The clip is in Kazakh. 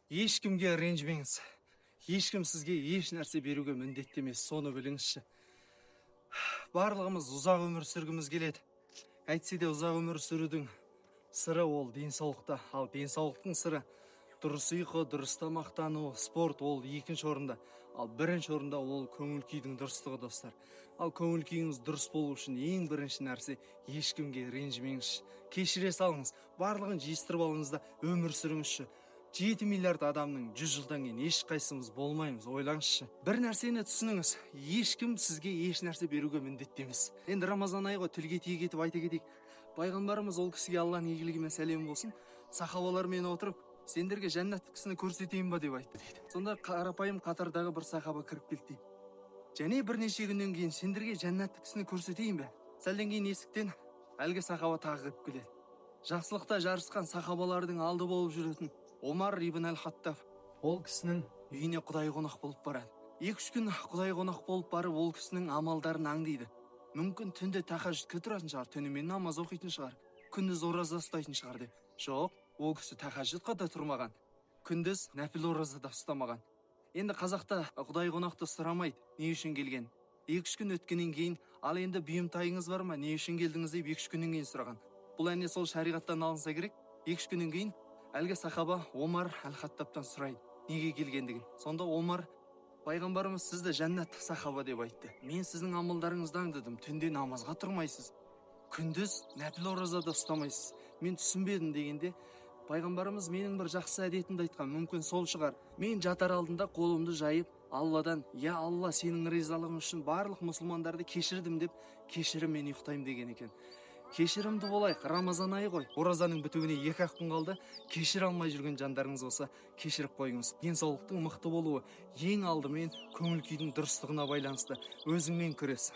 Ешкімге ренжімеңіз. Ешкім сізге еш нәрсе беруге міндетті емес, соны біліңізші. Барлығымыз ұзақ өмір сүргіміз келеді. Әйтсе де, ұзақ өмір сүрудің сыры ол денсаулықта. Ал денсаулықтың сыры дұрыс ұйқы, дұрыс тамақтану, спорт, ол екінші орында. Ал бірінші орында ол көңіл күйдің дұрыстығы, достар. Ал көңіл күйіңіз дұрыс болу үшін ең бірінші нәрсе: ешкімге ренжімеңізші, кешіре салыңыз, барлығын жиыстырып алыңыз да, өмір сүріңізші. 7 миллиард адамның 100 жылдан кейін ешқайсымыз болмаймыз, ойлаңызшы. Бір нәрсені түсініңіз: ешкім сізге еш нәрсе беруге міндетті емес. Енді Рамазан айы ғой, тілге тиек етіп айта кетейік. Пайғамбарымыз, ол кісіге Алланың игілігі мен сәлемі болсын, сахабалармен отырып, «Сендерге жәннат кісіні көрсетейін ба?» деп айтты дейді. Сонда қарапайым қатардағы бір сахаба кіріп келді дейді. Және бірнеше күннен кейін: «Сендерге жәннаттық кісіні көрсетейін бе?» Сәлден кейін есіктен әлгі сахаба тағы кіріп келеді. Жақсылықта жарысқан сахабалардың алды болып жүретін Омар ибн әл Хаттаб ол кісінің үйіне құдай қонақ болып барады. 2-3 күн құдай қонақ болып барып, ол кісінің амалдарын аңдиды. Мүмкін, түнде тахажжудке тұратын шығар, түнімен намаз оқитын шығар, күндіз ораза ұстайтын шығар деп. Жоқ, ол кісі тахажжудқа да тұрмаған, күндіз нәпіл ораза да ұстамаған. Енді қазақта құдай қонақты сұрамайды не үшін келген. 2-3 күн өткеннен кейін: «Ал енді бұйымтайыңыз бар ма, не үшін келдіңіз?» деп 2-3 күннен кейін сұраған. Бұл, әне, сол шариғаттан алынса керек. 2-3 күннен кейін әлгі сахаба Омар әл Хаттабтан сұрайды неге келгендігін. Сонда Омар: «Пайғамбарымыз сізді жәннаттық сахаба деп айтты. Мен сіздің амалдарыңызды аңдыдым. Түнде намазға тұрмайсыз, күндіз нәпіл ораза да ұстамайсыз. Мен түсінбедім», — дегенде, «Пайғамбарымыз менің бір жақсы әдетімді айтқан, мүмкін, сол шығар. Мен жатар алдында қолымды жайып, Алладан: "Я Алла, сенің ризалығың үшін барлық мұсылмандарды кешірдім" деп, кешіріммен ұйықтаймын», — деген екен. Кешірімді болайық, Рамазан айы ғой. Оразаның бітуіне 2-ақ күн қалды. Кешіре алмай жүрген жандарыңыз болса, кешіріп қойыңыз. Денсаулықтың мықты болуы ең алдымен көңіл күйдің дұрыстығына байланысты. Өзіңмен күрес.